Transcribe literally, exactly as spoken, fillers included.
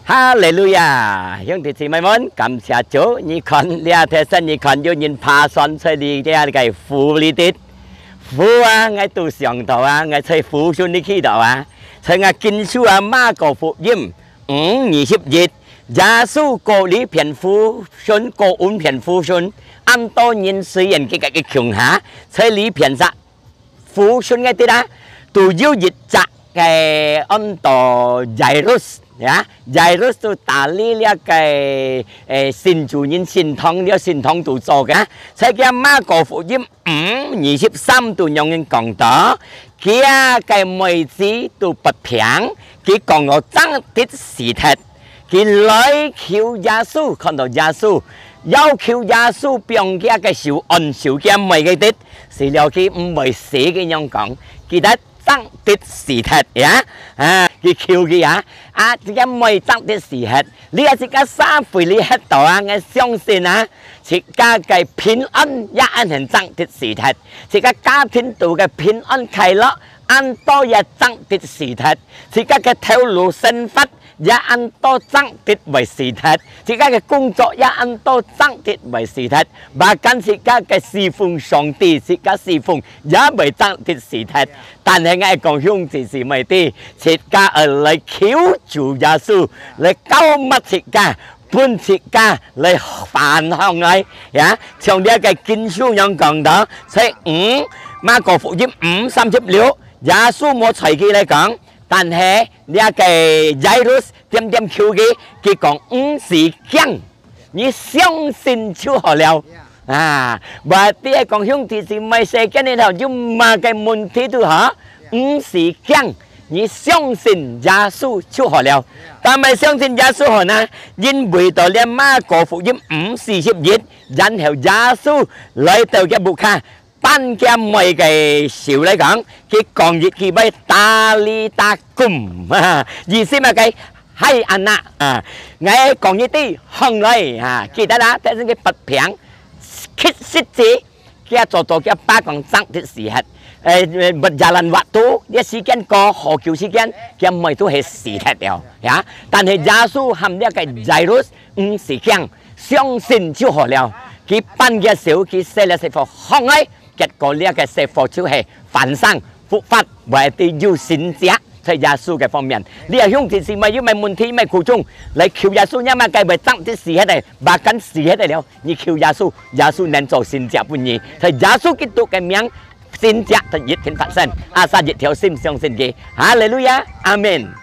哈利路亞！兄弟姊妹們，感謝主！你看，這忒先你看有人爬山在這个湖裡底。湖啊，𠊎都想到啊，𠊎在湖脣裡祈禱啊，在𠊎經書啊，馬可福音五二十一，耶穌過這片湖脣，過恩片湖脣，恁多人雖然佢个佢共下，在這片石 湖脣个地啊，都有一隻个安到Jairus，呀，Jairus都打理這个，誒，信主人聖堂，這聖堂都做个。在佢馬可福音五二十三都樣人講到，佢个妹子都發病，佢講到正得死忒。 佢來求耶穌，看到耶穌，要求耶穌放佢个手，按手佢妹个得，死了佢毋會死个樣講，佢得正得死忒呀！啊，佢求佢啊，啊，這个妹正得死忒，你啊，自家社會裡歇到啊，𠊎相信啊，自家个平安也恁樣正得死忒，自家家庭肚个平安快樂，恁多也正得死忒，自家个頭路生活 也恁多正得會死忒，自家个工作也恁多正得會死忒。Bahkan自家个侍奉上帝，自家侍奉也會正得死忒。但係𠊎講兄弟姊妹知，自家愛來求主耶穌，來膏抹自家，分自家來翻上來。呀，像這个經書樣講到，在五，馬可福音五三十六，耶穌無睬佢來講， 但係這个Jairus點點求佢，佢講毋使驚，你相信就好了。啊，berarti講兄弟姊妹，世間裡頭有麼个問題都好，毋使驚，你相信耶穌就好了。但係相信耶穌好呢，因為到這馬可福音五四十一，然後耶穌來到佢屋下， 扳佢妹个手來講，佢講一句話，Talitha koum，意思麼个？Hai anak，啊，𠊎講一句，䟘來，啊，記得啦，但係佢發病，乞食子，佢做到佢爸講正得死忒，誒，berjalan waktu，這時間過好久時間，佢妹都係死忒了，呀。但係耶穌喊這个Jairus，毋使驚， 相信就好了。佢扳佢手，佢洗了洗火䟘來，結果這个洗火就係翻生復活，berarti有神蹟在耶穌个方面。你个兄弟姊妹有麼个問題，有麼个苦衷，來求耶穌，若麼个會正得死忒个，bahkan死忒个了，你求耶穌，耶穌能做神蹟分你。在耶穌基督个名，神蹟就一定發生。Asal一條心相信佢。哈利路亞，阿門。